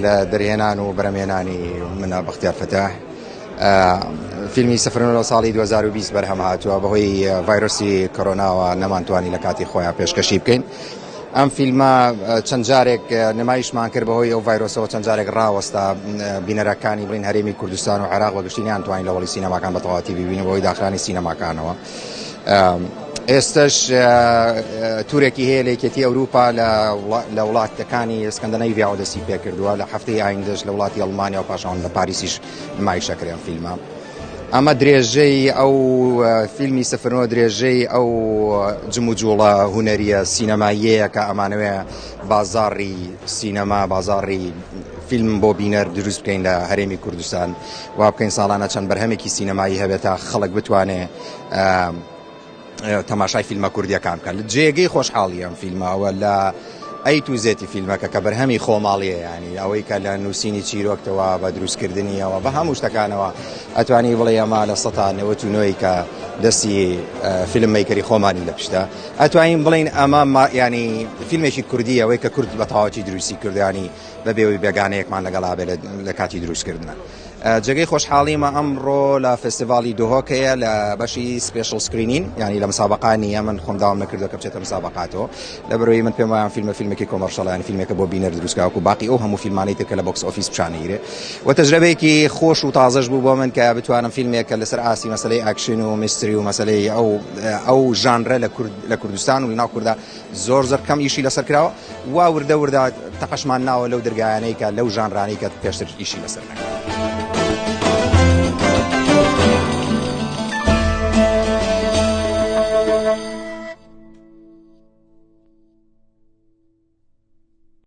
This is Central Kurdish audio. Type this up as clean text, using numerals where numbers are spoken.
لە دەرهێنان و بەرهەمهێنانی منە بەختیار فەتاح فیلمی سفر لە ساڵی 2020 بەرهەم هاتووە بەهۆی ڤایرۆسی کۆرۆناوە نەمانتوانی لە کاتی خۆیان پێشکەشی بکەین ئەم فیلمە چەند جارێک نمایشمان کرد بەهۆی ئەو ڤایرۆسەوە چەند جارێک ڕاوەستا بینەرەکانی بڵین هەرێمی کوردستان و عێراق بەگشتی نیانتوانی لە وەڵی سینەماکان بە تەواوەتی ببینن بەهۆی داخرانی سینەماکانەوە. ئێستش تورێکی هەیە لە یەکێتی ئەوروپا لە وڵاتەکانی ئسکەندەنەیڤیاوە دەستی پێکردووە لە هەفتەی ئایندەش لە وڵاتی ئەڵمانیا و پاشان لە پاریسیش نمایشەکرێن فیلمە. ئەمە درێژەی ئەو فیلمی سفرنەوە درێژەی ئەو جموجوڵە هونەریە سینەماییەیە کە ئەمانەوێ بازاڕی سینەما بازاڕی فیلم بۆ بینەر دروست بکەین لە هەرێمی کوردستان وا بکەین ساڵانە چەند بەرهەمێکی سینەمایی هەبێت تا خەڵک بتوانێ تەماشای فیلمە کوردیەکان بکات لە جێگەی خۆشحاڵی ئەم فیلمەوە لە A to Z ی فیلمەکە کە بەرهەمی خۆماڵیە ینی ئەوەی کە لە نووسینی چیرۆکتەوە بە دروستکردنیەوە بە هەموو شتەکانەوە ئەتوانی بڵێ ئەمە لە سەتا نەوەت و نۆی کە دەستی film maker ی خۆمانی لە پشتە ئەتوانین بڵین ئەمە ینی فیلمێکی کوردی ئەوەی کە کورد بە تەواوەتی دروستی کردیانی بەبێ ئەوەی بێگانەیەکمان لەگەڵا بێت لە کاتی دروستکردنە. جێگەی خۆشحاڵیمە ئەمڕۆ لە فێستیڤاڵی دهۆک هەیە لە بەشی special screening ینی لە مسابقانی ئەمن خۆم داوام نەکردو کە بچێتە مسابقاتەوە لە بەرەوەی من پێم وایە فیلمە فیلمێکی commercial ینی فیلمێکە بۆ بینەر دروستکراوە و باقی ئەو هەموو فیلمانەی تر کە لە box office پیشانەیرێ و تەجرەبەیەکی خۆش و تازەش بوو بۆ من کە بتوانم فیلمێک کە لەسەر ئاستی مەسلەی ئاکشن و mystery و مەسلەی ئەو ئەو ژانرە لە کورد لە کوردستان و لەناو کوردا زۆر زۆر کەم ئیشی لەسەر کراوە وا وردە وردە تەقەشمان ناوە لەو دەرگایانەی کە لەو ژانرانەی کە پێشتر ئیشی لەسەر نەکراوە.